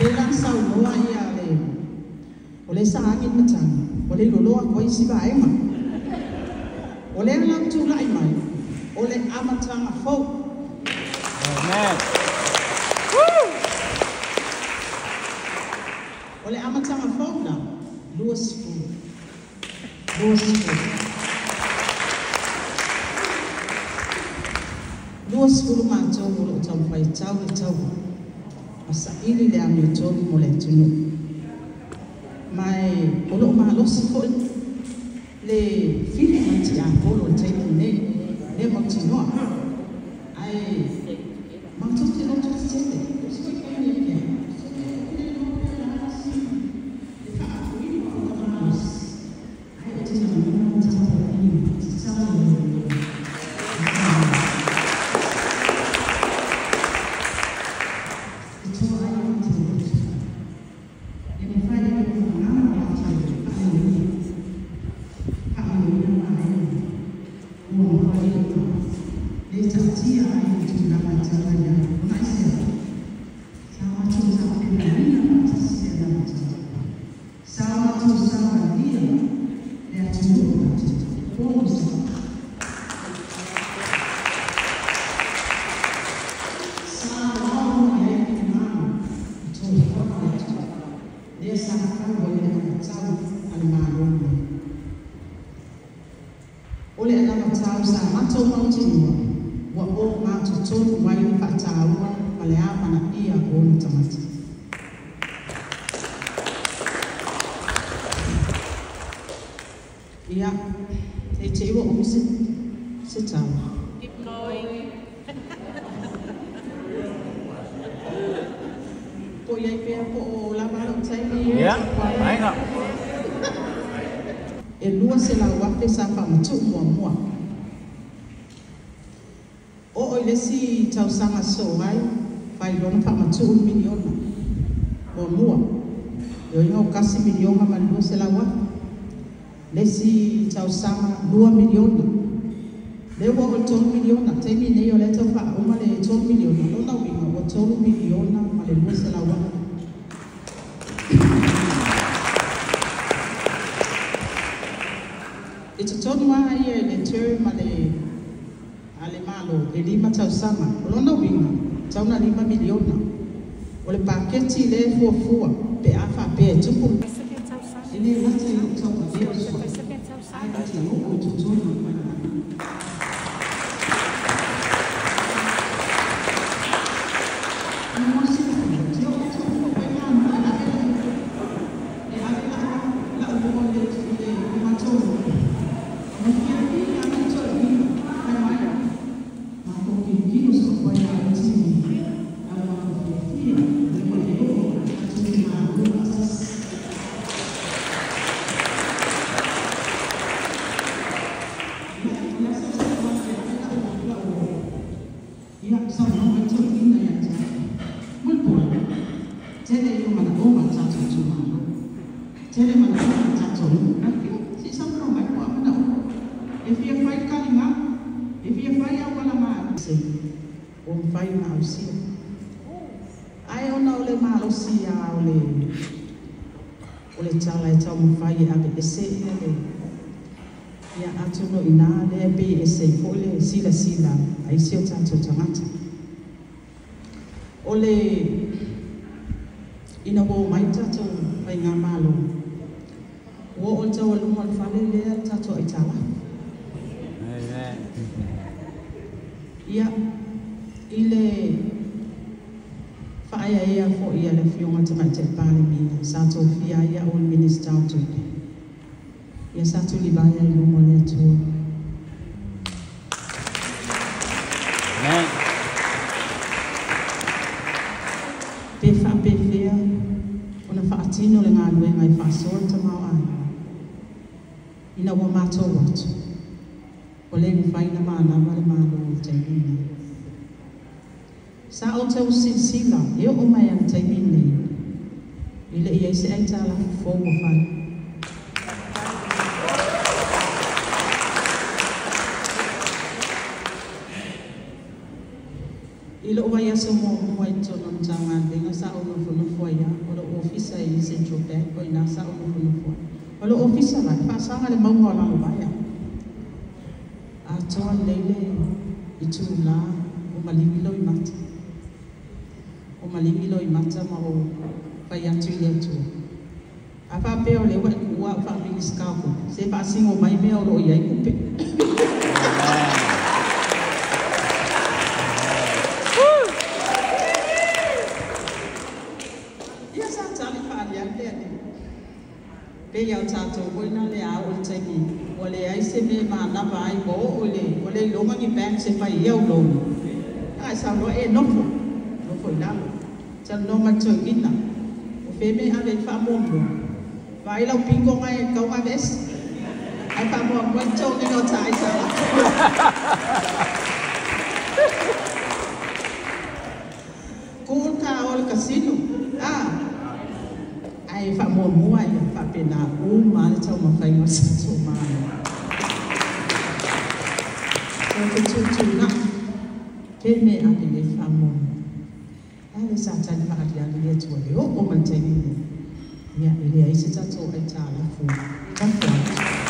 Pe la saunoa ia le o le saagi matagi o le loloa ko isi vaega. O le lau tūlai mai o le amataga fou. Amen. O le amataga fou la 20. 20. 20 mātou o lo tau whai tau le tau. Masa ili le amio tolu mo le atunu. Mai o lo malosi foi le fili mai a polo le taimi nei le mautinoa. Ai matou te loto tetele. O le anavatau sa matou mautinoa ua o gatotonu ai le faataua ma le amanaia o ona tagata. Ia, e te iwa umi se tau. Keep going. Po iai pea po o lava lau taimi. Ia, aiga. E 200,000 sa whamatu mua mua. O oi lesi tausaga so ai, whai lona whamatu miliona. Mua mua. E oi ngau kasi miliona ma 200,000. Lesi tausaga 2 miliona. Le ua o 3 miliona. Taimi nei o le tau wha uma le 3 miliona. Lona winga o 3 miliona ma le 200,000. I totonu a ia i le term a le malo e 5 tausaga. O lona uiga, tauna 5 miliona. O le paketi le fuafua pe a faapea e tupu. E le lata i lou tauavea sua. Ai te oo i totonu o le Ai ona o le malosi a o le tala e taumafai e ave ese ia le ia atu no ina le pe ese foi le silasila ai si o tatou tagata. O le ina ua omai tatou faigamalo ua oo le taualuga o le fale lea le tatou aitalafu. Ia i le whaea fo ia le fionga te mai te Palemia, sa tō fia ia o le Minista o Tupe. Ia sa tū livaia i luma le Atua. Amen. Pe whaapewhea, ona whaatino le ngā luenga i whaasoa le tamau ai. Ina ua mātou atu, o le mawhaina mānawa le mālo o le taimina. Sa o tau silasila, e o mai ana taimi nei, i le ia se ai tāla fofo ua whai. I loo vai aso mua mua i tōna matagaluega sa ou nofonofo ai lava, o lou ofisa e i Central Bank, o i ina sa ou nofonofo ai. O lou ofisa la, e faasaga i le mauga o Lalovaea. Atoa lelei le itulā ua maligi loimata. Ua maligi loimata ma ou fai atu i le Atua, A faapea o lea ua e tuua au faa-Minisita o Tupe, se faasino mai mea o lo o i ai tupe. Ia sa tali faaaliali le Alii. Pei lava o tatou foi na le a oo i le taimi ua leai se mea e manava ai, ua oo i le ua le iloga ni banks e fai ai au loan, a e saunoa e nofo, nofo i lalo, talanoa ma le toeaina, o fea le mea e ave i ai le faamuamua, vaai lau pito na e tatau ona aveese, ae faamuamua le totogiina o ta aitalafu. Tuu le ta o i le casino, a? Ae faamuamua ia faapena uma lava le taumafaiga o le tatou Malo. O fetuutuunai pe mea e ave i ai le faamuamua. A lea sa tali faaaliali le Atua e oo mai i le taimi lenei, ia e leai se tatou aitalafu i fafo atu.